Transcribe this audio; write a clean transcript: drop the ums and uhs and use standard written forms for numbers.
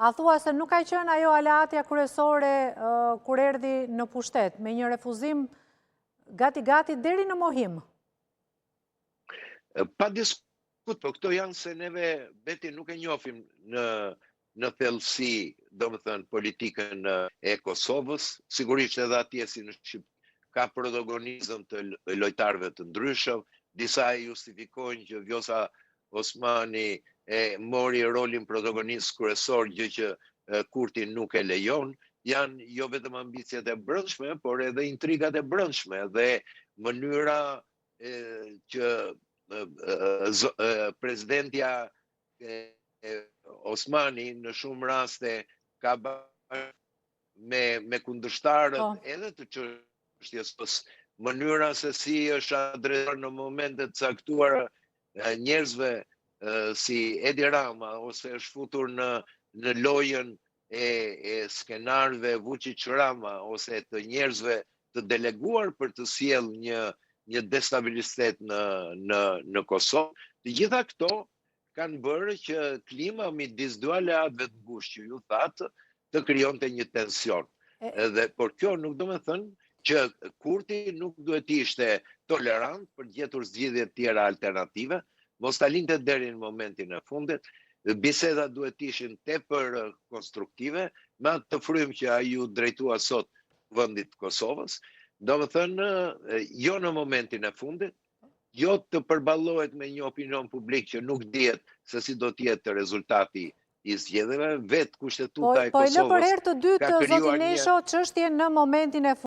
A thua se nuk ka qenë ajo aleatja kryesore kur erdhi në pushtet, me një refuzim gati gati deri në mohim? Pa diskutim, po këto janë se neve Beti nuk e njofim në në thellësi, domethënë, politikën e Kosovës, sigurisht edhe atje si në Shqipëri ka protagonizëm të lojtarëve të ndryshëm, disa e justifikojnë që Vjosa Osmani e mori rolin protagonist kryesor, gjë që Kurti nuk e lejon, janë jo vetëm ambiciet e brendshme, por edhe intrigat e brendshme dhe mënyra që presidentja Osmani në shumë raste ka bërë me me kundërshtarët po. edhe të çështjes mënyra se si është adresuar në momente të caktuara njerëzve si Edi Rama ose është futur në në lojën e e skenarëve Vuçiç Rama ose të njerëzve të deleguar për të sjellë një një destabilitet në në në Kosovë. Të gjitha këto kanë bërë që klima midis dy aleatëve të ngushtë që ju thatë të krijonte një tension. Edhe por kjo nuk do me thënë që Kurti nuk duhet të ishte tolerant për të gjetur zgjidhje të tjera alternative, mos ta linte deri në momentin e fundit, bisedat duhet të ishin tepër konstruktive, me atë frymë që ai iu drejtua sot Kuvendit të Kosovës, domethënë jo në momentin e fundit, jo të përballohet me një opinion publik që nuk dihet se si do të jetë rezultati i zgjedhjeve, vetë kushtetuta po, e Kosovës. Po e lë për herë të dytë, zoti Nesho, çështjen në momentin e fundit.